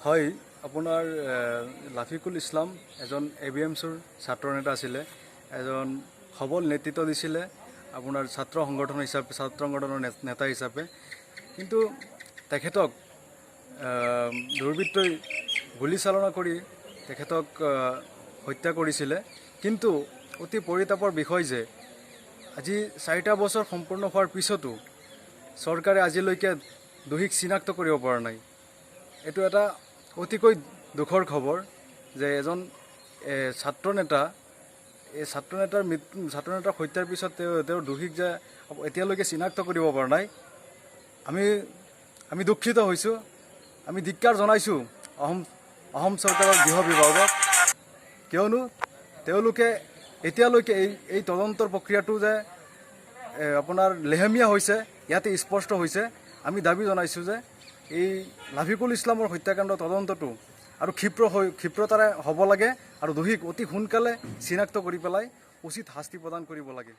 হয়, আপোনাৰ লাফিকুল ইছলাম এজন এবিএমছুৰ ছাত্ৰ নেতা আছিলে, এজন সবল নেতৃত্ব দিছিলে আপোনাৰ ছাত্ৰ সংগঠন হিচাপে, ছাত্ৰ সংগঠনৰ নেতা হিচাপে। কিন্তু তেখেতক দুৰ্বৃত্তই গুলীচালনা কৰি তেখেতক হত্যা কৰিছিলে। কিন্তু অতি পৰিতাপৰ বিষয় যে আজি 4টা বছৰ সম্পূৰ্ণ হোৱাৰ পিছতো চৰকাৰে আজিলৈকে দোষীক চিনাক্ত কৰিব পৰা নাই। এইটো এটা অতিকৈ দুখৰ খবৰ যে এজন ছাত্ৰ নেতা, এই ছাত্ৰ নেতাৰ মৃত্যু, ছাত্ৰ নেতাৰ হত্যাৰ পিছত তেওঁৰ দোষীক যে এতিয়ালৈকে চিনাক্ত কৰিব পৰা নাই, আমি দুখিত হৈছোঁ। আমি ধিক্কাৰ জনাইছোঁ অসম চৰকাৰৰ গৃহ বিভাগক, কিয়নো তেওঁলোকে এতিয়ালৈকে এই তদন্তৰ প্ৰক্ৰিয়াটো যে আপোনাৰ লেহেমীয়া হৈছে, ইয়াতে স্পষ্ট হৈছে। আমি দাবী জনাইছোঁ যে এই লাফিকুল ইছলামৰ হত্যাকাণ্ড তদন্তটো আৰু ক্ষিপ্ৰতাৰে হ'ব লাগে আৰু দোষীক অতি সোনকালে চিনাক্ত কৰি পেলাই উচিত শাস্তি প্ৰদান কৰিব লাগে।